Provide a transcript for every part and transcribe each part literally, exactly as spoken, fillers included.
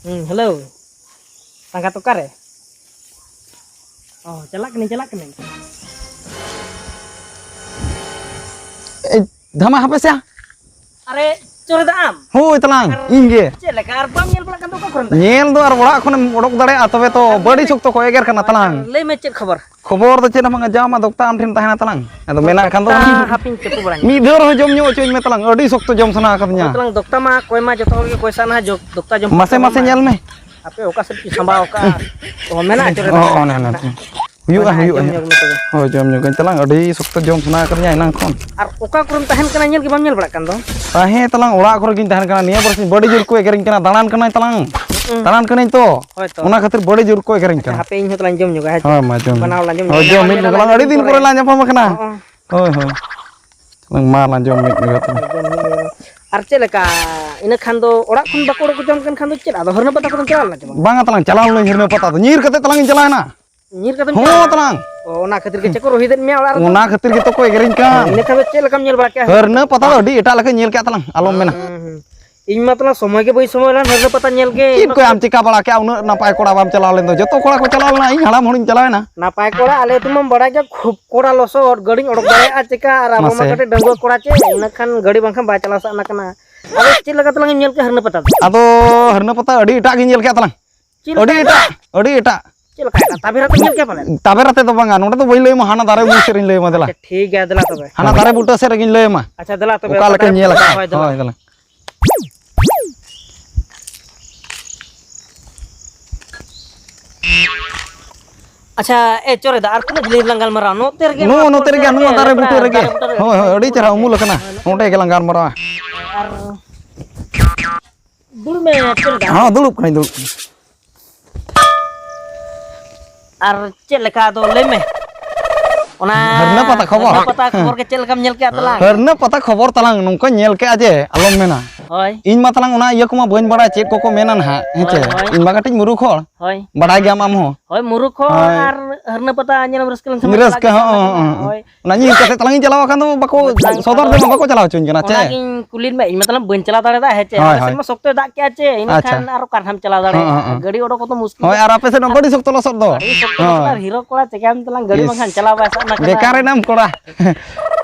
ᱦᱩᱸ, ᱦᱮᱞᱳ᱾ ᱥᱟᱸᱜᱟᱛ ᱚᱠᱟᱨᱮ? ᱚ, ᱪᱟᱞᱟᱜ ᱠᱟᱹᱱᱟᱹᱧ, ᱪᱟᱞᱟᱜ ᱠᱟᱹᱱᱟᱹᱧ᱾ ᱮᱭ, ᱫᱷᱟᱢᱟ, ᱦᱟᱯᱮ ᱥᱮ᱾ ᱟᱨᱮ, ᱪᱚᱨᱮ ᱫᱟ ᱟᱢ? ᱦᱳᱭ ᱛᱟᱞᱟᱝ, ᱟᱨ ᱤᱧ ᱜᱮ᱾ ᱪᱮᱫ ᱞᱮᱠᱟ? ᱟᱨ ᱵᱟᱢ ᱧᱮᱞ ᱵᱟᱲᱟᱜ ᱠᱟᱱ ᱫᱚ ᱚᱠᱟ ᱠᱚᱨᱮᱢ ᱛᱟᱦᱮᱸ? ᱧᱮᱞ ᱫᱚ ᱟᱨ ᱚᱲᱟᱜ ᱠᱷᱚᱱᱮᱢ ᱚᱰᱚᱠ ᱫᱟᱲᱮᱭᱟᱜᱼᱟ, ᱛᱚᱵᱮ ᱛᱚ ᱟᱨ ᱵᱟᱹᱲᱤ ᱞᱟᱹᱭ ᱢᱮ᱾ ᱥᱚᱠᱛᱚ ᱠᱚ ᱮᱜᱮᱨ ᱠᱟᱱᱟ ᱛᱟᱞᱟᱝ᱾ ᱞᱟᱹᱭ ᱢᱮ ᱪᱮᱫ ᱠᱷᱚᱵᱚᱨ? ᱠᱷᱚᱵᱚᱨ ᱫᱚ ᱪᱮᱫ ᱦᱚᱸ ᱵᱟᱝᱟ, ᱡᱟᱢᱟ ᱫᱚᱠᱛᱟ ᱟᱢ ᱴᱷᱮᱱ ᱛᱟᱦᱮᱱᱟ ᱛᱟᱞᱟᱝ᱾ ᱟᱫᱚ ᱢᱮᱱᱟᱜ ᱠᱷᱟᱱ ᱫᱚ ᱫᱚᱠᱛᱟ ᱦᱟᱯᱤᱧ ᱪᱟᱹᱯᱩ ᱵᱟᱲᱟᱧ᱾ ᱢᱤᱫ ᱫᱷᱟᱣ ᱨᱮᱦᱚᱸ ᱡᱚᱢ ᱧᱩ ᱦᱚᱪᱚᱧ ᱢᱮ ᱛᱟᱞᱟᱝ, ᱟᱹᱰᱤ ᱥᱚᱠᱛᱚ ᱡᱚᱢ ᱥᱟᱱᱟ ᱟᱠᱟᱫᱤᱧᱟ᱾ ᱦᱳᱭ ᱛᱟᱞᱟᱝ, ᱫᱚᱠᱛᱟ ᱢᱟ ᱠᱚᱭ ᱢᱟ ᱡᱚᱛᱚ ᱦᱚᱲ ᱜᱮ ᱯᱚᱭᱥᱟ ᱱᱟᱦᱟᱜ ᱡᱚ-, ᱫᱚᱠᱛᱟ ᱡᱚᱢ ᱢᱟᱥᱮ, ᱯᱚᱭᱥᱟ ᱢᱟᱥᱮ ᱢᱟ᱾ ᱧᱮᱞ ᱢᱮ᱾ ᱟᱯᱮ ᱚᱠᱟ ᱥᱮᱫ ᱯᱮ ᱥᱟᱢᱵᱟᱣ ᱟᱠᱟᱜᱼᱟ? ᱚ, ᱢᱮᱱᱟᱜᱼᱟ ᱪᱚᱨᱮ ᱚ, ᱫᱟ᱾ ᱚᱱᱮ, ᱚᱱᱮ᱾ ᱦᱩᱭᱩᱜᱼᱟ, ᱚᱱᱟ ᱦᱩᱭᱩᱜᱼᱟ, ᱡᱚᱢ ᱦᱩᱭᱩᱜᱼᱟ᱾ ᱧᱚᱜ ᱢᱮ ᱛᱚᱵᱮ᱾ ᱦᱳᱭ, ᱡᱚᱢ ᱧᱚᱜᱟᱹᱧ ᱛᱟᱞᱟᱝ, ᱟᱹᱰᱤ ᱥᱚᱠᱛᱚ ᱡᱚᱢ ᱥᱟᱱᱟ ᱟᱠᱟᱫᱤᱧᱟ ᱮᱱᱟᱝ ᱠᱷᱚᱱ᱾ ᱟᱨ ᱚᱠᱟ ᱠᱚᱨᱮᱢ ᱛᱟᱦᱮᱱ ᱠᱟᱱᱟ ᱧᱮᱞ ᱜᱮ ᱵᱟᱢ ᱧᱮᱞ ᱵᱟᱲᱟᱜ ᱠᱟᱱ ᱫᱚ? ᱛᱟᱦᱮᱸ ᱛᱟᱞᱟᱝ ᱚᱲᱟᱜ ᱠᱚᱨᱮ ᱜᱤᱧ ᱛᱟᱦᱮᱱ ᱠᱟᱱᱟ, ᱱᱤᱭᱟᱹ ᱵᱟᱨ ᱥᱤᱧ ᱵᱟᱹᱲᱤ ᱡᱳᱨ ᱠᱚ ᱮᱜᱮᱨᱤᱧ ᱠᱟᱱᱟ, ᱫᱟᱬᱟᱱ ᱠᱟᱹᱱᱟᱹᱧ ᱛᱟᱞᱟᱝ᱾ ᱦᱩᱸ᱾ ᱫᱟᱬᱟᱱ ᱠᱟᱹᱱᱟᱹᱧ ᱛᱚ, ᱦᱳᱭ ᱛᱚ᱾ ᱚᱱᱟ ᱠᱷᱟᱹᱛᱤᱨ ᱵᱟᱹᱲᱤ ᱡᱳᱨ ᱠᱚ ᱮᱜᱮᱨᱤᱧ ᱟᱪᱪᱷᱟ, ᱠᱟᱱᱟ᱾ ᱦᱟᱯᱮ ᱤᱧ ᱦᱚᱸ ᱛᱟᱞᱟᱝ ᱡᱚᱢ ᱧᱚᱜᱟ, ᱦᱮᱸ ᱪᱮ? ᱦᱳᱭ, ᱢᱟ ᱡᱚᱢ ᱧᱚᱜ᱾ ᱵᱟᱱᱟ ᱦᱚᱲ ᱞᱟᱝ ᱡᱚᱢ ᱦᱳᱭ, ᱧᱚᱜᱟ᱾ ᱡᱚᱢ ᱢᱤᱫ ᱧᱚᱜᱟ ᱞᱟᱝ, ᱟᱹᱰᱤ ᱫᱤᱱ ᱯᱚᱨᱮ ᱞᱟᱝ ᱧᱟᱯᱟᱢ ᱠᱟᱱᱟ᱾ ᱦᱚᱸ, ᱦᱚᱸ᱾ ᱦᱳᱭ, ᱦᱳᱭ᱾ ᱢᱟ ᱞᱟᱝ ᱡᱚᱢ ᱢᱤᱫ ᱧᱚᱜᱟ ᱛᱚᱵᱮ᱾ ᱡᱚᱢ ᱢᱤᱫ ᱧᱚᱜᱟ᱾ ᱟᱨ ᱪᱮᱫ ᱞᱮᱠᱟ, ᱤᱱᱟᱹ ᱠᱷᱟᱱ ᱫᱚ ᱚᱲᱟᱜ ᱠᱷᱚᱱ ᱵᱟᱠᱚ ᱚᱰᱚᱠ ᱦᱚᱪᱚᱣᱟᱢ ᱠᱟᱱ ᱠᱷᱟᱱ ᱫᱚ ᱪᱮᱫ ᱟᱫᱚ ᱦᱟᱹᱨᱱᱟᱹ ᱯᱟᱛᱟ ᱠᱚᱫᱚᱢ ᱪᱟᱞᱟᱣ ᱞᱮᱱᱟ ᱪᱮ ᱵᱟᱝ? ᱵᱟᱝᱟ ᱛᱟᱞᱟᱝ, ᱪᱟᱞᱟᱣ ᱞᱮᱱᱟᱹᱧ ᱦᱟᱹᱨᱱᱟᱹ ᱯᱟᱛᱟ ᱫᱚ, ᱧᱤᱨ ᱠᱟᱛᱮ ᱛᱟᱞᱟᱝ ᱤᱧ ᱪᱟᱞᱟᱣᱮᱱᱟ᱾ ᱧᱤᱨ ᱠᱟᱛᱮᱢ ᱦᱚᱸ ᱪᱟᱞᱟᱣ ᱞᱮᱱᱟ? ᱛᱟᱞᱟᱝ᱾ ᱚ, ᱚᱱᱟ ᱠᱷᱟᱹᱛᱤᱨ ᱜᱮ ᱪᱮᱫ ᱠᱚ ᱨᱳᱦᱤᱛ ᱮᱫ ᱢᱮᱭᱟ ᱚᱲᱟᱜ ᱨᱮᱫᱚ? ᱚᱱᱟ ᱠᱷᱟᱹᱛᱤᱨ ᱜᱮᱛᱚ ᱠᱚ ᱮᱜᱮᱨᱤᱧ ᱠᱟᱱ᱾ ᱤᱱᱟᱹ ᱠᱷᱟᱱ ᱫᱚ ᱪᱮᱫ ᱞᱮᱠᱟᱢ ᱧᱮᱞ ᱵᱟᱲᱟ ᱠᱮᱜᱼᱟ ᱦᱟᱹᱨᱱᱟᱹ ᱯᱟᱛᱟ? ᱦᱟᱹᱨᱱᱟᱹ ᱯᱟᱛᱟ ᱫᱚ ᱟᱹᱰᱤ ᱮᱴᱟᱜ ᱞᱮᱠᱟᱧ ᱧᱮᱞ ᱠᱮᱜᱼᱟ ᱛᱟᱞᱟᱝ, ᱟᱞᱚᱢ ᱢᱮᱱᱟ᱾ ᱦᱩᱸ, ᱦᱩᱸ᱾ ᱤᱧ ᱢᱟ ᱛᱟᱞᱟᱝ ᱥᱚᱢᱚᱭ ᱜᱮ ᱵᱟᱹᱧ ᱥᱚᱢᱚᱭ ᱞᱮᱱ ᱦᱟᱹᱨᱱᱟᱹ ᱯᱟᱛᱟ ᱧᱮᱞ ᱜᱮ᱾ ᱪᱮᱫ ᱠᱚᱭᱟᱢ ᱪᱤᱠᱟ ᱵᱟᱲᱟ ᱠᱮᱜᱼᱟ? ᱩᱱᱟᱹᱜ ᱱᱟᱯᱟᱭ ᱠᱚᱲᱟ ᱵᱟᱢ ᱪᱟᱞᱟᱣ ᱞᱮᱱ ᱫᱚ᱾ ᱡᱚᱛᱚ ᱠᱚᱲᱟ ᱠᱚ ᱪᱟᱞᱟᱣ ᱞᱮᱱᱟ, ᱤᱧ ᱦᱟᱲᱟᱢ ᱦᱚᱲᱤᱧ ᱪᱟᱞᱟᱣᱮᱱᱟ᱾ ᱱᱟᱯᱟᱭ ᱠᱚᱲᱟ, ᱟᱞᱮ ᱟᱹᱛᱩ ᱢᱟᱢ ᱵᱟᱲᱟᱭ ᱜᱮᱭᱟ, ᱠᱷᱩᱵ ᱠᱚᱲᱟ ᱞᱚᱥᱚᱫ, ᱜᱟᱹᱰᱤᱧ ᱚᱰᱚᱠ ᱫᱟᱲᱮᱭᱟᱜᱼᱟ ᱪᱮᱠᱟ? ᱟᱨ ᱟᱵᱚ ᱢᱟ ᱢᱟᱥᱮ᱾ ᱠᱟᱹᱴᱤᱡ ᱰᱟᱺᱜᱩᱣᱟᱹ ᱠᱚᱲᱟ ᱪᱮ, ᱤᱱᱟᱹ ᱠᱷᱟᱱ ᱜᱟᱹᱰᱤ ᱵᱟᱝᱠᱷᱟᱱ ᱵᱟᱭ ᱪᱟᱞᱟᱣ ᱥᱟᱱᱟ ᱠᱟᱱᱟ᱾ ᱟᱫᱚ ᱪᱮᱫ ᱞᱮᱠᱟ ᱛᱮᱞᱟᱝ ᱮᱢ ᱧᱮᱞ ᱠᱮᱜᱼᱟ ᱦᱟᱹᱨᱱᱟᱹ ᱯᱟᱛᱟ ᱫᱚ? ᱟᱫᱚ ᱦᱟᱹᱨᱱᱟᱹ ᱯᱟᱛᱟ ᱟᱹᱰᱤ ᱮᱴᱟᱜ ᱜᱤᱧ ᱧᱮᱞ ᱠᱮᱜᱼᱟ ᱛᱟᱞᱟᱝ᱾ ᱪᱮᱫ ᱟᱹᱰᱤ ᱞᱮᱠᱟ? ᱮᱴᱟᱜ, ᱟᱹᱰᱤ ᱮᱴᱟᱜ᱾ ᱪᱮᱫ ᱞᱮᱠᱟ ᱮᱴᱟᱜ? ᱛᱟᱵᱮᱨ ᱟᱛᱮᱢ ᱧᱮᱞ ᱠᱮᱜᱼᱟ ᱯᱟᱞᱮᱱ? ᱛᱟᱵᱮᱨ ᱟᱛᱮ ᱫᱚ ᱵᱟᱝᱟ, ᱱᱚᱰᱮ ᱫᱚ ᱵᱟᱹᱧ ᱞᱟᱹᱭ ᱟᱢᱟ, ᱦᱟᱱᱟ ᱫᱟᱨᱮ ᱩᱢᱩᱞ ᱥᱮᱫ ᱨᱤᱧ ᱞᱟᱹᱭ ᱟᱢᱟ, ᱫᱮᱞᱟ᱾ ᱟᱪᱪᱷᱟ, ᱴᱷᱤᱠ ᱜᱮᱭᱟ, ᱫᱮᱞᱟ ᱛᱚᱵᱮ᱾ ᱦᱟᱱᱟ ᱫᱟᱨᱮ ᱵᱩᱴᱟᱹ ᱥᱮᱫ ᱨᱮᱜᱤᱧ ᱞᱟᱹᱭ ᱟᱢᱟ᱾ ᱟᱪᱪᱷᱟ, ᱫᱮᱞᱟ ᱛᱚᱵᱮ, ᱚᱠᱟ ᱚᱠᱟ ᱞᱮᱠᱟᱧ ᱫᱟᱨᱮ ᱧᱮᱞ ᱵᱩᱴᱟᱹ? ᱟᱠᱟᱫᱼᱟ᱾ ᱦᱳᱭ, ᱫᱮᱞᱟ᱾ ᱦᱳᱭ, ᱫᱮᱞᱟ᱾ ᱟᱪᱪᱷᱟ, ᱮ, ᱪᱚᱨᱮ ᱫᱟ, ᱟᱨ ᱛᱤᱱᱟᱹᱜ ᱡᱤᱞᱤᱧ ᱞᱟᱝ ᱜᱟᱞᱢᱟᱨᱟᱣᱟ? ᱱᱚᱛᱮ ᱨᱮᱜᱮ ᱱᱚᱜᱼᱚ ᱱᱚᱣᱟ ᱱᱚᱛᱮ ᱨᱮᱜᱮ, ᱠᱚᱨᱮ ᱱᱚᱣᱟ ᱜᱮ, ᱫᱟᱨᱮ ᱵᱩᱴᱟᱹ ᱨᱮᱜᱮ᱾ ᱫᱟᱨᱮ ᱵᱩᱴᱟᱹ ᱨᱮᱜᱮ᱾ ᱦᱳᱭ, ᱦᱳᱭ, ᱟᱹᱰᱤ ᱪᱮᱦᱨᱟ ᱩᱢᱩᱞ ᱟᱠᱟᱱᱟ᱾ ᱦᱳᱭ, ᱱᱚᱰᱮ ᱜᱮᱞᱟᱝ ᱜᱟᱞᱢᱟᱨᱟᱣᱟ᱾ ᱟᱨ ᱫᱩᱲᱩᱵ ᱢᱮ, ᱪᱚᱨᱮ ᱫᱟ᱾ ᱦᱚᱸ, ᱫᱩᱲᱩᱵ ᱠᱟᱹᱱᱟᱹᱧ, ᱫᱩᱲᱩᱵ ᱠᱟᱹᱱᱟᱹᱧ᱾ ᱟᱨ ᱪᱮᱫ ᱞᱮᱠᱟ ᱟᱫᱚ ᱞᱟᱹᱭ ᱢᱮ? ᱚᱱᱟ ᱦᱟᱹᱨᱱᱟᱹ ᱯᱟᱛᱟ ᱠᱷᱚᱵᱚᱨ᱾ ᱦᱟᱹᱨᱱᱟᱹ ᱯᱟᱛᱟ ᱠᱷᱚᱵᱚᱨ ᱜᱮ ᱪᱮᱫ ᱞᱮᱠᱟᱢ ᱧᱮᱞ ᱠᱮᱜᱼᱟ ᱛᱟᱞᱟᱝ? ᱦᱟᱹᱨᱱᱟᱹ ᱯᱟᱛᱟ ᱠᱷᱚᱵᱚᱨ ᱛᱟᱞᱟᱝ ᱱᱚᱝᱠᱟᱧ ᱧᱮᱞ ᱠᱮᱜᱼᱟ ᱡᱮ ᱟᱞᱚᱢ ᱢᱮᱱᱟ᱾ ᱦᱳᱭ᱾ ᱤᱧ ᱢᱟ ᱛᱟᱞᱟᱝ ᱚᱱᱟ ᱤᱭᱟᱹ ᱠᱚᱢᱟ ᱵᱟᱹᱧ ᱵᱟᱲᱟᱭᱟ ᱪᱮᱫ ᱠᱚᱠᱚ ᱢᱮᱱᱟ ᱱᱟᱦᱟᱜ, ᱦᱮᱸ ᱪᱮ? ᱦᱳᱭ, ᱦᱳᱭ᱾ ᱤᱧ ᱢᱟ ᱠᱟᱹᱴᱤᱡ ᱢᱩᱨᱩᱠᱷ ᱦᱚᱲ᱾ ᱦᱳᱭ᱾ ᱵᱟᱰᱟᱭ ᱜᱮᱭᱟᱢ ᱟᱢ ᱦᱚᱸ᱾ ᱦᱳᱭ, ᱢᱩᱨᱩᱠ ᱦᱚᱸ ᱦᱳᱭ᱾ ᱟᱨ ᱦᱟᱹᱨᱱᱟᱹ ᱯᱟᱛᱟ ᱧᱮᱞ ᱨᱟᱹᱥᱠᱟᱹ ᱞᱮᱱ ᱥᱚᱢᱚᱭ ᱨᱟᱹᱥᱠᱟᱹ, ᱪᱟᱞᱟᱜ ᱜᱮ ᱦᱚᱸ, ᱥᱟᱱᱟ ᱦᱚᱸ, ᱠᱟᱱᱟ᱾ ᱦᱚᱸ᱾ ᱦᱳᱭ᱾ ᱚᱱᱟ ᱧᱤᱨ ᱠᱟᱛᱮ ᱛᱟᱞᱟᱝ ᱤᱧ ᱪᱟᱞᱟᱣ ᱟᱠᱟᱱ ᱫᱚ ᱵᱟᱠᱚ, ᱵᱟᱝ, ᱥᱚᱫᱚᱨ ᱟᱫᱚ ᱛᱮᱢᱟ ᱵᱟᱠᱚ ᱪᱟᱞᱟᱣ ᱦᱚᱪᱚᱧ ᱠᱟᱱᱟ, ᱪᱮ? ᱚᱱᱟᱜᱤᱧ ᱠᱩᱞᱤᱭᱮᱫ ᱢᱮᱭᱟ, ᱤᱧ ᱢᱟ ᱛᱟᱞᱟᱝ ᱵᱟᱹᱧ ᱪᱟᱞᱟᱣ ᱫᱟᱲᱮᱭᱟᱫᱟ, ᱦᱮᱸ ᱪᱮ? ᱦᱳᱭ, ᱟᱞᱮ ᱥᱮᱫ ᱦᱳᱭ᱾ ᱢᱟ ᱥᱚᱠᱛᱚᱭ ᱫᱟᱜ ᱠᱮᱜᱼᱟ, ᱪᱮ? ᱤᱱᱟᱹ ᱟᱪᱪᱷᱟ᱾ ᱠᱷᱟᱱ ᱟᱨ ᱚᱠᱟ ᱨᱮᱦᱟᱸᱜ ᱮᱢ ᱪᱟᱞᱟᱣ ᱦᱚᱸ, ᱫᱟᱲᱮᱭᱟᱜᱼᱟ? ᱦᱚᱸ, ᱦᱚᱸ᱾ ᱜᱟᱹᱰᱤ ᱚᱰᱚᱠ ᱦᱚᱸᱛᱚ ᱢᱩᱥᱠᱤᱞ᱾ ᱦᱳᱭ, ᱟᱨ ᱟᱯᱮ ᱥᱮᱫ ᱢᱟ ᱟᱹᱰᱤ ᱥᱚᱠᱛᱚ ᱞᱚᱥᱚᱫ ᱫᱚ᱾ ᱟᱹᱰᱤ ᱥᱚᱠᱛᱚ ᱞᱚᱥᱚᱫ, ᱦᱚᱸ᱾ ᱟᱨ ᱦᱤᱨᱚ ᱠᱚᱲᱟ ᱪᱮᱠᱟᱭᱟᱢ ᱛᱟᱞᱟᱝ, ᱜᱟᱹᱰᱤ ᱤᱥ, ᱵᱟᱝᱠᱷᱟᱱ ᱪᱟᱞᱟᱣ ᱵᱟᱭ ᱥᱟᱱᱟ ᱠᱟᱱᱟ᱾ ᱵᱮᱠᱟᱨ ᱮᱱᱟᱢ ᱠᱚᱲᱟ᱾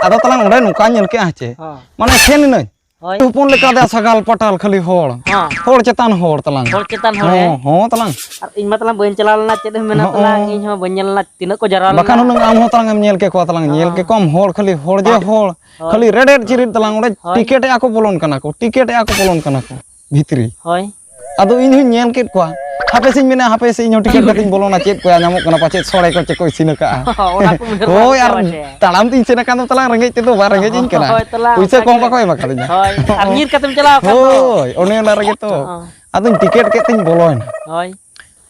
ᱟᱫᱚ ᱛᱟᱞᱟᱝ ᱚᱸᱰᱮ ᱱᱚᱝᱠᱟᱧ ᱧᱮᱞ ᱠᱮᱜᱼᱟ, ᱪᱮ? ᱦᱚᱸ᱾ ᱢᱟᱱᱮ ᱥᱮᱱ ᱮᱱᱟᱹᱧ᱾ ᱦᱳᱭ᱾ ᱦᱚᱯᱚᱱ ᱞᱮᱠᱟ ᱫᱮ ᱥᱟᱜᱟᱞ ᱯᱟᱴᱟᱞ ᱠᱷᱟᱹᱞᱤ ᱦᱚᱲ᱾ ᱦᱚᱸ᱾ ᱦᱚᱲ ᱪᱮᱛᱟᱱ ᱦᱚᱲ ᱛᱟᱞᱟᱝ᱾ ᱦᱚᱲ ᱪᱮᱛᱟᱱ ᱦᱚᱲ, ᱦᱚᱸ, ᱦᱮᱸ? ᱦᱚᱸ ᱛᱟᱞᱟᱝ᱾ ᱟᱨ ᱤᱧ ᱢᱟ ᱛᱟᱞᱟᱝ ᱵᱟᱹᱧ ᱪᱟᱞᱟᱣ ᱞᱮᱱᱟ, ᱪᱮᱫ ᱮᱢ ᱢᱮᱱᱟ ᱦᱚᱸ᱾ ᱛᱟᱞᱟᱝ, ᱤᱧ ᱦᱚᱸ ᱵᱟᱹᱧ ᱧᱮᱞ ᱞᱮᱱᱟ ᱛᱤᱱᱟᱹᱜ ᱠᱚ ᱡᱟᱣᱨᱟ ᱞᱮᱱᱟ᱾ ᱵᱟᱠᱷᱟᱱ ᱦᱩᱱᱟᱹᱝ ᱟᱢ ᱦᱚᱸ ᱛᱟᱞᱟᱝ ᱮᱢ ᱧᱮᱞ ᱠᱮᱠᱚᱣᱟ ᱛᱟᱞᱟᱝ, ᱧᱮᱞ ᱦᱚᱸ᱾ ᱠᱮᱠᱚᱣᱟᱢ ᱦᱚᱲ ᱠᱷᱟᱹᱞᱤ ᱦᱚᱲ ᱡᱮ ᱦᱳᱭ᱾ ᱦᱚᱲ, ᱦᱳᱭ᱾ ᱠᱷᱟᱹᱞᱤ ᱨᱮᱰᱮᱫ ᱪᱤᱨᱤᱫ ᱛᱟᱞᱟᱝ, ᱚᱸᱰᱮ ᱦᱳᱭ᱾ ᱴᱤᱠᱮᱴ ᱮᱜᱼᱟ ᱠᱚ ᱵᱚᱞᱚᱱ ᱠᱟᱱᱟ ᱠᱚ, ᱴᱤᱠᱮᱴ ᱮᱜᱼᱟ ᱠᱚ ᱵᱚᱞᱚᱱ ᱠᱟᱱᱟ ᱠᱚ ᱵᱷᱤᱛᱨᱤ᱾ ᱦᱳᱭ᱾ ᱟᱫᱚ ᱤᱧ ᱦᱚᱸᱧ ᱧᱮᱞ ᱠᱮᱫ ᱠᱚᱣᱟ, ᱦᱟᱯᱮ ᱥᱮᱧ ᱢᱮᱱᱟ, ᱦᱟᱯᱮ ᱥᱮ ᱤᱧ ᱦᱚᱸ ᱴᱤᱠᱮᱴ ᱠᱟᱛᱮᱧ ᱵᱚᱞᱚᱱᱟ, ᱪᱮᱫ ᱠᱚ ᱧᱟᱢᱚᱜ ᱠᱟᱱᱟ, ᱯᱟᱪᱮᱫ ᱥᱚᱲᱮ ᱠᱚ ᱪᱮᱫ ᱠᱚ ᱤᱥᱤᱱ ᱟᱠᱟᱜᱼᱟ᱾ ᱚᱱᱟ ᱠᱚ ᱩᱭᱦᱟᱹᱨ ᱦᱳᱭ, ᱵᱷᱟᱵᱽᱱᱟ ᱟᱨ ᱯᱟᱪᱮ᱾ ᱛᱟᱲᱟᱢ ᱛᱤᱧ ᱥᱮᱱ ᱟᱠᱟᱱ ᱫᱚ ᱛᱟᱞᱟᱝ ᱨᱮᱸᱜᱮᱡ ᱛᱮᱫᱚ ᱵᱟᱝ ᱨᱮᱸᱜᱮᱡ ᱤᱧ ᱠᱟᱱᱟ᱾ ᱦᱳᱭ, ᱛᱟᱞᱟᱝ ᱯᱩᱭᱥᱟᱹ ᱚᱱᱠᱟ ᱠᱚᱢ ᱜᱮ᱾ ᱵᱟᱠᱚ ᱮᱢ ᱟᱠᱟᱫᱤᱧᱟ᱾ ᱦᱳᱭ, ᱟᱨ ᱧᱤᱨ ᱠᱟᱛᱮᱢ ᱪᱟᱞᱟᱣ ᱟᱠᱟᱱ ᱫᱚ᱾ ᱦᱳᱭ, ᱚᱱᱮ ᱚᱱᱟ ᱨᱮᱜᱮ ᱛᱚ᱾ ᱦᱚᱸ᱾ ᱟᱫᱚᱧ ᱴᱤᱠᱮᱴ ᱠᱮᱫ ᱛᱤᱧ ᱵᱚᱞᱚᱭᱮᱱᱟ᱾ ᱦᱳᱭ᱾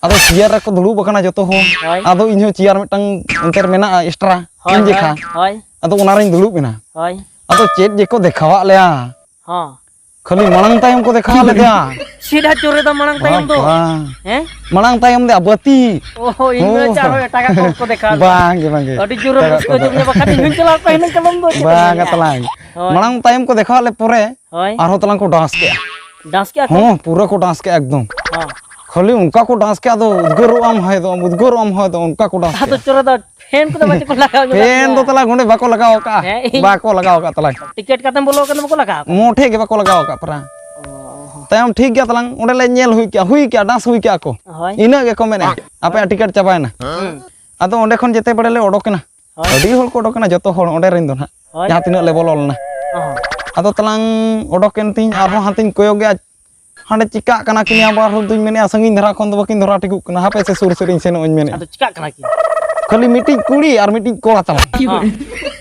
ᱟᱫᱚ ᱪᱮᱭᱟᱨ ᱨᱮᱠᱚ ᱫᱩᱲᱩᱵ ᱟᱠᱟᱱᱟ ᱡᱚᱛᱚ ᱦᱚᱲ᱾ ᱦᱳᱭ᱾ ᱟᱫᱚ ᱤᱧ ᱦᱚᱸ ᱪᱮᱭᱟᱨ ᱢᱤᱫᱴᱟᱝ ᱚᱱᱛᱮ ᱨᱮ ᱢᱮᱱᱟᱜᱼᱟ extra, ᱦᱳᱭ, ᱤᱧ ᱡᱮᱠᱷᱟ᱾ ᱦᱳᱭ, ᱦᱳᱭ᱾ ᱟᱫᱚ ᱚᱱᱟ ᱨᱤᱧ ᱫᱩᱲᱩᱵ ᱮᱱᱟ᱾ ᱦᱳᱭ᱾ ᱟᱫᱚ ᱪᱮᱫ ᱡᱮᱠᱚ ᱫᱮᱠᱷᱟᱣᱟᱫ ᱞᱮᱭᱟ᱾ ᱦᱚᱸ᱾ ᱠᱷᱟᱹᱞᱤ ᱢᱟᱲᱟᱝ ᱛᱟᱭᱚᱢ ᱠᱚ ᱫᱮᱠᱷᱟᱣ ᱞᱮᱫᱮᱭᱟ᱾ ᱪᱮᱫ ᱦᱟᱸᱜ ᱪᱚᱨᱮ ᱫᱚ ᱢᱟᱲᱟᱝ ᱛᱟᱭᱚᱢ ᱫᱚ? ᱵᱟᱵᱟ᱾ ᱦᱮᱸ? ᱢᱟᱲᱟᱝ ᱛᱟᱭᱚᱢ ᱫᱮ ᱵᱟᱹᱛᱤ᱾ ᱚ, ᱤᱧ ᱢᱮᱱᱟ ᱪᱮᱫ ᱟᱨᱦᱚᱸ ᱮᱴᱟᱜᱟᱜ ᱠᱚ ᱠᱚ ᱫᱮᱠᱷᱟᱣ ᱞᱮᱫᱟ᱾ ᱵᱟᱝ ᱜᱮ, ᱵᱟᱝ ᱜᱮ᱾ ᱟᱹᱰᱤ ᱡᱳᱨᱮᱢ ᱮᱴᱟᱜᱟᱜ ᱨᱟᱹᱥᱠᱟᱹ ᱠᱚᱫᱚ᱾ ᱦᱚᱪᱚ ᱠᱮᱫᱤᱧᱟ, ᱵᱟᱠᱷᱟᱱ ᱤᱧ ᱦᱚᱸᱧ ᱪᱟᱞᱟᱣ ᱠᱚᱜᱼᱟ, ᱦᱤᱱᱟᱹᱝ ᱠᱟᱞᱚᱢ ᱫᱚ ᱪᱮᱫ ᱮᱢ ᱵᱟᱝᱟ ᱢᱮᱱᱮᱜᱼᱟ? ᱛᱟᱞᱟᱝ᱾ ᱦᱳᱭ᱾ ᱢᱟᱲᱟᱝ ᱛᱟᱭᱚᱢ ᱠᱚ ᱫᱮᱠᱷᱟᱣ ᱞᱮ ᱯᱚᱨᱮ ᱦᱳᱭ᱾ ᱟᱨᱦᱚᱸ ᱛᱟᱞᱟᱝ ᱠᱚ dance ᱠᱮᱜᱼᱟ᱾ Dance ᱠᱮᱜᱼᱟ ᱠᱚ? ᱦᱚᱸ, ᱯᱩᱨᱟᱹ ᱠᱚ dance ᱠᱮᱜᱼᱟ ᱮᱠᱫᱚᱢ᱾ ᱦᱚᱸ᱾ ᱠᱷᱟᱹᱞᱤ ᱚᱱᱠᱟ ᱠᱚ dance ᱠᱮᱜᱼᱟ, ᱟᱫᱚ ᱩᱫᱽᱜᱟᱹᱨᱚᱜ ᱟᱢ ᱦᱚᱭ ᱫᱚ, ᱩᱫᱽᱜᱟᱹᱨᱚᱜ ᱟᱢ ᱦᱚᱭ ᱫᱚ, ᱚᱱᱠᱟ ᱠᱚ dance ᱟᱫᱚ ᱠᱮᱜᱼᱟ᱾ ᱪᱚᱨᱚ ᱫᱚ fan ᱠᱚᱫᱚ ᱵᱟᱪᱚ ᱠᱚ ᱞᱟᱜᱟᱣ ᱧᱚᱜ ᱠᱟᱜ fan ᱫᱚ ᱜᱮᱭᱟ? ᱛᱟᱞᱟᱝ ᱚᱸᱰᱮ ᱵᱟᱠᱚ ᱞᱟᱜᱟᱣ ᱠᱟᱜᱼᱟ᱾ ᱦᱮᱸ, ᱤᱧ ᱵᱟᱠᱚ ᱞᱟᱜᱟᱣ ᱠᱟᱜ ᱛᱟᱞᱟᱝ᱾ ᱴᱤᱠᱤᱴ ᱠᱟᱛᱮᱢ ᱵᱚᱞᱚ ᱠᱟᱱᱟ, ᱵᱟᱠᱚ ᱞᱟᱜᱟᱣ ᱠᱟᱜᱼᱟ? ᱢᱚᱴᱷᱮ ᱜᱮ ᱵᱟᱠᱚ ᱞᱟᱜᱟᱣ ᱠᱟᱜ ᱯᱟᱨᱟ᱾ ᱚ᱾ ᱛᱟᱭᱚᱢ ᱴᱷᱤᱠ ᱜᱮᱭᱟ ᱛᱟᱞᱟᱝ, ᱚᱸᱰᱮ ᱞᱮ ᱧᱮᱞ ᱦᱩᱭ ᱠᱮᱜᱼᱟ, ᱦᱩᱭ ᱠᱮᱜᱼᱟ, dance ᱦᱩᱭ ᱠᱮᱜᱼᱟ ᱠᱚ᱾ ᱦᱳᱭ᱾ ᱤᱱᱟᱹᱜ ᱜᱮᱠᱚ ᱢᱮᱱᱮᱜᱼᱟ, "ᱟᱯᱮᱭᱟᱜ ᱴᱤᱠᱤᱴ ᱪᱟᱵᱟᱭᱮᱱᱟ᱾" ᱦᱩᱸ᱾ ᱟᱫᱚ ᱚᱸᱰᱮ ᱠᱷᱚᱱ ᱡᱮᱛᱮ ᱵᱮᱲᱟ ᱞᱮ ᱚᱰᱚᱠᱮᱱᱟ, ᱦᱳᱭ᱾ ᱟᱹᱰᱤ ᱦᱚᱲ ᱠᱚ ᱚᱰᱚᱠᱮᱱᱟ, ᱡᱚᱛᱚ ᱦᱚᱲ ᱚᱸᱰᱮ ᱨᱮᱱ ᱫᱚ ᱱᱟᱦᱟᱜ, ᱦᱳᱭ᱾ ᱡᱟᱦᱟᱸ ᱛᱤᱱᱟᱹᱜ ᱞᱮ ᱵᱚᱞᱚ ᱞᱮᱱᱟ᱾ ᱚ ᱦᱚᱸ᱾ ᱟᱫᱚ ᱛᱟᱞᱟᱝ ᱚᱰᱚᱠᱮᱱ ᱛᱤᱧ, ᱟᱨᱦᱚᱸ ᱦᱟᱱᱛᱮᱧ ᱠᱚᱭᱚᱜᱮᱜᱼᱟ, ᱦᱟᱸᱰᱮ ᱪᱤᱠᱟᱜ ᱠᱟᱱᱟ ᱠᱤᱱ, ᱟᱵᱟᱨ ᱦᱚᱸ ᱫᱩᱧ ᱢᱮᱱᱮᱜᱼᱟ, ᱥᱟᱺᱜᱤᱧ ᱫᱷᱟᱨᱟ ᱠᱷᱚᱱ ᱫᱚ ᱵᱟᱹᱠᱤᱱ ᱫᱷᱚᱨᱟ ᱴᱷᱤᱠᱚᱜ ᱠᱟᱱᱟ, ᱦᱟᱯᱮ ᱥᱮ ᱥᱩᱨ ᱥᱮᱫ ᱤᱧ ᱥᱮᱱᱚᱜ ᱤᱧ ᱢᱮᱱᱮᱜᱼᱟ᱾ ᱟᱫᱚ ᱪᱤᱠᱟᱜ ᱠᱟᱱᱟ ᱠᱤᱱ? ᱠᱷᱟᱹᱞᱤ ᱢᱤᱫᱴᱤᱡ ᱠᱩᱲᱤ ᱟᱨ ᱢᱤᱫᱴᱤᱡ ᱠᱚᱲᱟ ᱛᱟᱞᱟᱝ᱾ ᱦᱚᱸ᱾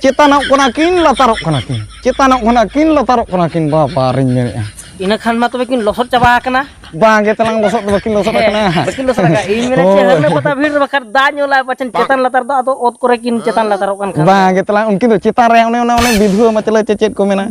ᱪᱮᱛᱟᱱᱚᱜ ᱠᱟᱱᱟ ᱠᱤᱱ, ᱞᱟᱛᱟᱨᱚᱜ ᱠᱟᱱᱟ ᱠᱤᱱ, ᱪᱮᱛᱟᱱᱚᱜ ᱠᱟᱱᱟ ᱠᱤᱱ, ᱞᱟᱛᱟᱨᱚᱜ ᱠᱟᱱᱟ ᱠᱤᱱ, ᱵᱟᱵᱟᱨᱤᱧ ᱢᱮᱱᱮᱜᱼᱟ᱾ ᱤᱱᱟᱹ ᱠᱷᱟᱱ ᱢᱟ ᱛᱚᱵᱮ ᱠᱤᱱ ᱞᱚᱥᱚᱫ ᱪᱟᱵᱟ ᱟᱠᱟᱱᱟ᱾ ᱵᱟᱝ ᱜᱮ ᱛᱟᱞᱟᱝ, ᱞᱚᱥᱚᱫ ᱫᱚ ᱵᱟᱹᱠᱤᱱ ᱞᱚᱥᱚᱫ ᱟᱠᱟᱱᱟ᱾ ᱵᱟᱹᱠᱤᱱ ᱞᱚᱥᱚᱫ ᱟᱠᱟᱱᱟ᱾ ᱤᱧ ᱢᱮᱱᱟ ᱪᱮᱫ, ᱦᱳᱭ᱾ ᱦᱟᱹᱨᱱᱟᱹ ᱯᱟᱛᱟ ᱵᱷᱤᱲ ᱨᱮ ᱵᱟᱠᱷᱟᱱ ᱫᱟᱜ ᱧᱩ ᱞᱟᱜᱼᱟ, ᱯᱟᱪᱷᱮᱱ ᱪᱮᱛᱟᱱ ᱞᱟᱛᱟᱨ ᱫᱚ ᱟᱫᱚ ᱚᱛ ᱠᱚᱨᱮ ᱠᱤᱱ ᱪᱮᱛᱟᱱ ᱞᱟᱛᱟᱨᱚᱜ ᱠᱟᱱ ᱠᱷᱟᱱ᱾ ᱵᱟᱝ ᱜᱮ ᱛᱟᱞᱟᱝ, ᱩᱱᱠᱤᱱ ᱫᱚ ᱪᱮᱛᱟᱱ ᱨᱮ ᱚᱱᱮ ᱚᱱᱟ, ᱚᱱᱮ ᱵᱤᱫᱷᱩᱣᱟᱹ ᱢᱟᱹᱪᱞᱟᱹ ᱪᱮ ᱪᱮᱫ ᱠᱚ ᱢᱮᱱᱟ᱾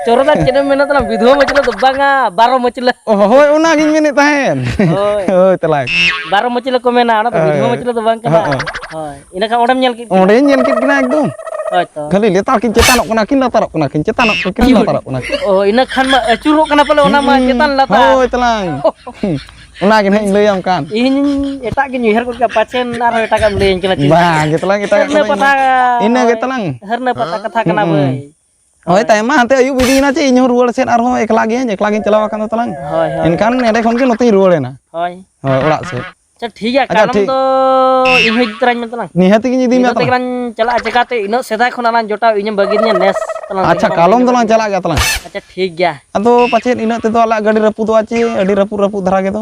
ᱪᱚᱨᱚᱫᱟ ᱪᱮᱫ ᱮᱢ ᱢᱮᱱᱟ ᱛᱟᱞᱟᱝ, ᱵᱤᱫᱷᱩᱣᱟᱹ ᱢᱟᱹᱪᱞᱟᱹ ᱫᱚ ᱵᱟᱝᱟ, ᱵᱟᱨᱚ ᱢᱟᱹᱪᱞᱟᱹ᱾ ᱚ, ᱦᱳᱭ, ᱚᱱᱟᱜᱤᱧ ᱢᱮᱱᱮᱫ ᱛᱟᱦᱮᱸᱫ᱾ ᱦᱳᱭ᱾ ᱦᱳᱭ ᱛᱟᱞᱟᱝ᱾ ᱵᱟᱨᱚ ᱢᱟᱹᱪᱞᱟᱹ ᱠᱚ ᱢᱮᱱᱟ, ᱚᱱᱟ ᱫᱚ ᱵᱤᱫᱷᱩᱣᱟᱹ ᱦᱳᱭ᱾ ᱢᱟᱹᱪᱞᱟᱹ ᱫᱚ ᱵᱟᱝ ᱠᱟᱱᱟ᱾ ᱦᱚᱸ᱾ ᱦᱳᱭ, ᱤᱱᱟᱹ ᱠᱷᱟᱱ ᱚᱸᱰᱮᱢ ᱧᱮᱞ ᱠᱮᱫ ᱠᱤᱱᱟ᱾ ᱚᱸᱰᱮᱧ ᱧᱮᱞ ᱠᱮᱫ ᱠᱤᱱᱟ ᱮᱠᱫᱚᱢ᱾ ᱦᱳᱭ ᱛᱚ᱾ ᱠᱷᱟᱹᱞᱤ ᱞᱮᱛᱟᱲ ᱠᱤᱱ ᱪᱮᱛᱟᱱᱚᱜ ᱠᱟᱱᱟ, ᱠᱤᱱ ᱞᱟᱛᱟᱨᱚᱜ ᱠᱟᱱᱟ, ᱠᱤᱱ ᱪᱮᱛᱟᱱᱚᱜ ᱠᱟᱱᱟ, ᱠᱤᱱ ᱞᱟᱛᱟᱨᱚᱜ ᱠᱟᱱᱟ᱾ ᱚ, ᱤᱱᱟᱹ ᱠᱷᱟᱱ ᱢᱟ ᱟᱹᱪᱩᱨᱚᱜ ᱠᱟᱱᱟ ᱯᱟᱞᱮ, ᱚᱱᱟ ᱢᱟ ᱦᱩᱸ, ᱪᱮᱛᱟᱱ ᱞᱟᱛᱟᱨ᱾ ᱦᱳᱭ ᱛᱟᱞᱟᱝ᱾ ᱚᱱᱟ ᱜᱮ ᱱᱟᱦᱟᱜ ᱤᱧ ᱞᱟᱹᱭᱟᱢ ᱠᱟᱱ᱾ ᱤᱧ ᱮᱴᱟᱜ ᱜᱤᱧ ᱩᱭᱦᱟᱹᱨ ᱜᱚᱫ ᱠᱮᱫᱟ, ᱯᱟᱪᱷᱮᱱ ᱟᱨᱦᱚᱸ ᱮᱴᱟᱜᱟᱜ ᱮᱢ ᱞᱟᱹᱭᱟᱹᱧ ᱠᱟᱱᱟ ᱪᱮᱫ? ᱵᱟᱝ ᱜᱮ ᱛᱟᱞᱟᱝ, ᱮᱴᱟᱜᱟᱜ ᱤᱱᱟᱹ ᱠᱟᱛᱷᱟ ᱠᱟᱛᱷᱟ᱾ ᱤᱱᱟᱹ ᱜᱮ ᱛᱟᱞᱟᱝ᱾ ᱦᱟᱹᱨᱱᱟᱹ ᱯᱟᱛᱟ ᱠᱟᱛᱷᱟ ᱠᱟᱱᱟ ᱦᱩᱸ᱾ ᱵᱟᱹᱭ᱾ ᱦᱳᱭ, ᱦᱳᱭ᱾ ᱛᱟᱭᱚᱢ ᱢᱟ ᱦᱟᱱᱛᱮ ᱟᱹᱭᱩᱵ ᱤᱫᱤᱭᱮᱱᱟ ᱪᱮ, ᱤᱧ ᱦᱚᱸ ᱨᱩᱣᱟᱹᱲ ᱥᱮᱫ ᱟᱨᱦᱚᱸ ᱮᱠᱞᱟ ᱜᱤᱭᱟᱹᱧ, ᱮᱠᱞᱟ ᱜᱤᱧ ᱪᱟᱞᱟᱣ ᱟᱠᱟᱱ ᱫᱚ ᱛᱟᱞᱟᱝ᱾ ᱦᱳᱭ, ᱦᱳᱭ᱾ ᱮᱱᱠᱷᱟᱱ ᱱᱚᱸᱰᱮ ᱠᱷᱚᱱ ᱜᱮ ᱱᱚᱛᱮᱧ ᱨᱩᱣᱟᱹᱲ ᱮᱱᱟ᱾ ᱦᱳᱭ᱾ ᱦᱳᱭ, ᱚᱲᱟᱜ ᱥᱮᱫ᱾ ᱟᱪᱪᱷᱟ, ᱴᱷᱤᱠ ᱜᱮᱭᱟ, ᱟᱪᱪᱷᱟ, ᱠᱟᱞᱚᱢ ᱴᱷᱤᱠ᱾ ᱫᱚ ᱤᱧ ᱦᱚᱸ ᱤᱫᱤ ᱛᱚᱨᱟᱧ ᱢᱮ ᱛᱟᱞᱟᱝ᱾ ᱱᱤᱦᱟᱹᱛ ᱜᱤᱧ ᱤᱫᱤ ᱢᱮᱭᱟ ᱱᱤᱛᱚᱜ ᱛᱟᱞᱟᱝ᱾ ᱛᱮᱜᱮ ᱞᱟᱝ ᱪᱟᱞᱟᱜᱼᱟ, ᱪᱮᱠᱟᱛᱮ ᱤᱱᱟᱹᱜ ᱥᱮᱫᱟᱭ ᱠᱷᱚᱱᱟᱜ ᱞᱟᱝ ᱡᱚᱴᱟᱣ, ᱤᱧᱮᱢ ᱵᱟᱹᱜᱤᱭᱟᱹᱫᱤᱧᱟ ᱱᱮᱥ ᱛᱟᱞᱟᱝ ᱟᱪᱪᱷᱟ, ᱛᱮᱦᱮᱧ ᱠᱟᱞᱚᱢ ᱵᱟᱹᱜᱤ ᱫᱚᱞᱟᱝ ᱢᱮ᱾ ᱪᱟᱞᱟᱜ ᱜᱮᱭᱟ ᱛᱟᱞᱟᱝ᱾ ᱟᱪᱪᱷᱟ, ᱴᱷᱤᱠ ᱜᱮᱭᱟ᱾ ᱟᱫᱚ ᱯᱟᱪᱮᱫ ᱤᱱᱟᱹᱜ ᱛᱮᱫᱚ ᱟᱞᱮᱭᱟᱜ ᱜᱟᱹᱰᱤ ᱨᱟᱹᱯᱩᱫᱚᱜᱼᱟ ᱪᱮ, ᱟᱹᱰᱤ ᱨᱟᱹᱯᱩᱫ, ᱨᱟᱹᱯᱩᱫ ᱫᱷᱟᱨᱟ ᱜᱮᱫᱚ᱾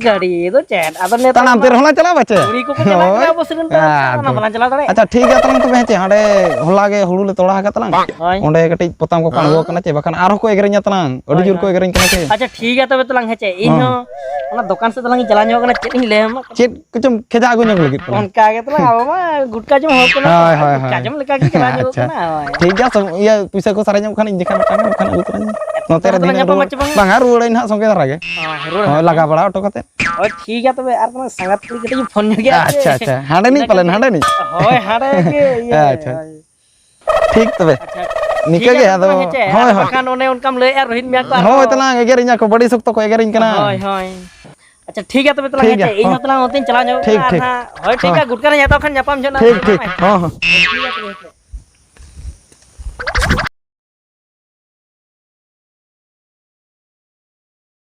ᱜᱟᱹᱰᱤ ᱫᱚ ᱪᱮᱫ? ᱟᱫᱚ ᱱᱮᱛᱟᱨ ᱛᱟᱲᱟᱢ ᱢᱟ ᱛᱮ ᱨᱮᱦᱚᱸ ᱞᱟᱝ ᱪᱟᱞᱟᱜᱼᱟ ᱯᱟᱪᱮ? ᱠᱩᱲᱤ ᱠᱚᱠᱚ ᱪᱟᱞᱟᱜ ᱠᱟᱱᱟ, ᱦᱳᱭ᱾ ᱟᱵᱚ ᱥᱮᱨᱮᱧ ᱛᱮ ᱟᱫᱚ᱾ ᱚᱱᱟ ᱵᱟᱞᱟᱝ ᱪᱟᱞᱟᱣ ᱫᱟᱲᱮᱭᱟᱜᱼᱟ᱾ ᱟᱪᱪᱷᱟ, ᱴᱷᱤᱠ ᱜᱮᱭᱟ ᱛᱟᱞᱟᱝ ᱛᱚᱵᱮ, ᱦᱮᱸ ᱪᱮ, ᱦᱟᱸᱰᱮ ᱦᱚᱞᱟ ᱜᱮ ᱦᱩᱲᱩ ᱞᱮ ᱛᱚᱲᱟ ᱟᱠᱟᱫ ᱛᱟᱞᱟᱝ᱾ ᱦᱳᱭ᱾ ᱚᱸᱰᱮ ᱠᱟᱹᱴᱤᱡ ᱯᱚᱛᱟᱢ ᱠᱚᱠᱚ ᱟᱬᱜᱚ ᱠᱟᱱᱟ ᱪᱮ, ᱵᱟᱠᱷᱟᱱ ᱟᱨᱦᱚᱸ ᱠᱚ ᱮᱜᱮᱨᱤᱧᱟ ᱛᱟᱞᱟᱝ, ᱟᱹᱰᱤ ᱦᱳᱭ, ᱡᱳᱨ ᱠᱚ ᱦᱳᱭ᱾ ᱮᱜᱮᱨᱤᱧ ᱠᱟᱱᱟ ᱪᱮ᱾ ᱟᱪᱪᱷᱟ, ᱴᱷᱤᱠ ᱜᱮᱭᱟ ᱛᱚᱵᱮ ᱛᱟᱞᱟᱝ, ᱦᱮᱸ ᱪᱮ, ᱤᱧ ᱦᱚᱸ ᱦᱚᱸ᱾ ᱚᱱᱟ ᱫᱚᱠᱟᱱ ᱥᱮᱫ ᱫᱚᱞᱟᱝ ᱪᱟᱞᱟᱣ ᱧᱚᱜ ᱠᱟᱱᱟ, ᱪᱮᱫ ᱤᱧ ᱞᱟᱹᱭ ᱟᱢᱟ? ᱪᱮᱫ ᱠᱚᱪᱚᱢ ᱠᱷᱮᱡᱟ ᱟᱹᱜᱩ ᱧᱚᱜ ᱞᱟᱹᱜᱤᱫ ᱠᱟᱱᱟ᱾ ᱚᱱᱠᱟ ᱜᱮ ᱛᱟᱞᱟᱝ, ᱟᱵᱚ ᱢᱟ ᱜᱩᱴᱠᱟ ᱡᱚᱢ ᱦᱚᱲ ᱠᱟᱱᱟ ᱦᱳᱭ, ᱛᱚ, ᱦᱳᱭ, ᱜᱩᱴᱠᱟ ᱦᱳᱭ᱾ ᱡᱚᱢ ᱞᱮᱠᱟ ᱜᱮ ᱪᱟᱞᱟᱣ ᱧᱚᱜᱚᱜ ᱟᱪᱪᱷᱟ᱾ ᱠᱟᱱᱟ, ᱦᱳᱭ᱾ ᱴᱷᱤᱠ ᱜᱮᱭᱟ, ᱥᱚᱢ-, ᱤᱭᱟᱹ, ᱯᱩᱭᱥᱟᱹ ᱠᱚ ᱥᱟᱨᱮᱡ ᱧᱚᱜ ᱠᱷᱟᱱ ᱤᱧ ᱡᱚᱠᱷᱟᱱ ᱢᱤᱫᱴᱟᱝ ᱵᱟᱠᱷᱟᱱ ᱟᱹᱜᱩ ᱛᱚᱨᱟᱧ ᱢᱮ᱾ ᱱᱚᱛᱮ ᱨᱮ ᱱᱚᱛᱮ ᱫᱚ ᱫᱷᱤᱱᱟᱹᱝ ᱧᱟᱯᱟᱢ ᱨᱩᱣᱟᱹᱲ, ᱢᱟᱪᱮ ᱵᱟᱝ? ᱵᱟᱝᱟ, ᱨᱩᱣᱟᱹᱲᱟᱹᱧ ᱱᱟᱦᱟᱜ ᱥᱚᱸᱜᱮ ᱫᱷᱟᱨᱟ ᱜᱮ᱾ ᱦᱳᱭ, ᱨᱩᱣᱟᱹᱲ ᱦᱳᱭ, ᱦᱟᱸᱜ᱾ ᱞᱟᱜᱟ ᱵᱟᱲᱟ ᱦᱚᱴᱚ ᱠᱟᱛᱮ᱾ ᱦᱳᱭ, ᱴᱷᱤᱠ ᱜᱮᱭᱟ ᱛᱚᱵᱮ, ᱟᱨ ᱠᱟᱹᱴᱤᱡ ᱯᱷᱳᱱ ᱧᱚᱜ ᱜᱮᱭᱟ ᱟᱪᱪᱷᱟ, ᱪᱮ? ᱟᱪᱪᱷᱟ᱾ ᱦᱟᱸᱰᱮ ᱱᱤᱡ ᱤᱱᱟᱹ ᱯᱟᱞᱮᱱ, ᱠᱟᱹᱴᱤᱡ ᱦᱟᱸᱰᱮ ᱱᱤᱡ᱾ ᱦᱳᱭ, ᱦᱟᱸᱰᱮ ᱜᱮ ᱤᱭᱟᱹ, ᱟᱪᱪᱷᱟ᱾ ᱦᱳᱭ᱾ ᱴᱷᱤᱠ ᱛᱚᱵᱮ᱾ ᱟᱪᱪᱷᱟ, ᱱᱤᱠᱟᱹ ᱴᱷᱤᱠ ᱜᱮ ᱜᱮᱭᱟ ᱟᱫᱚ, ᱛᱚᱵᱮ, ᱦᱮᱸ ᱪᱮ? ᱦᱳᱭ, ᱟᱨ ᱦᱳᱭ᱾ ᱵᱟᱠᱷᱟᱱ ᱚᱱᱮ ᱚᱱᱠᱟᱢ ᱞᱟᱹᱭᱮᱫᱼᱟ, ᱨᱳᱦᱤᱛ ᱢᱮᱭᱟ ᱠᱚ ᱦᱳᱭ, ᱟᱨᱦᱚᱸ᱾ ᱛᱟᱞᱟᱝ ᱮᱜᱮᱨᱤᱧᱟ ᱠᱚ, ᱵᱟᱹᱲᱤ ᱥᱚᱠᱛᱚ ᱠᱚ ᱮᱜᱮᱨᱤᱧ ᱠᱟᱱᱟ᱾ ᱦᱳᱭ, ᱦᱳᱭ᱾ ᱟᱪᱪᱷᱟ, ᱴᱷᱤᱠ ᱜᱮᱭᱟ ᱛᱚᱵᱮ ᱛᱟᱞᱟᱝ, ᱴᱷᱤᱠ ᱦᱮᱸ ᱜᱮᱭᱟ, ᱪᱮ? ᱤᱧ ᱦᱚᱸ᱾ ᱦᱚᱸ ᱛᱟᱞᱟᱝ ᱚᱱᱛᱮᱧ ᱪᱟᱞᱟᱣ ᱧᱚᱜᱚᱜ ᱴᱷᱤᱠ, ᱠᱟᱱᱟ ᱟᱨ ᱴᱷᱤᱠ᱾ ᱦᱟᱸᱜ, ᱦᱳᱭ, ᱴᱷᱤᱠ ᱦᱚᱸ᱾ ᱜᱮᱭᱟ, ᱜᱩᱴᱠᱟ ᱨᱤᱧ ᱦᱟᱛᱟᱣ ᱠᱷᱟᱱ ᱧᱟᱯᱟᱢ ᱡᱚᱜ ᱱᱟᱞᱟᱝ ᱴᱷᱤᱠ, ᱦᱟᱸᱜ, ᱴᱷᱤᱠ᱾ ᱦᱮᱸ᱾ ᱦᱚᱸ, ᱦᱚᱸ᱾ ᱴᱷᱤᱠ ᱜᱮᱭᱟ ᱛᱚᱵᱮ, ᱦᱮᱸ ᱪᱮ?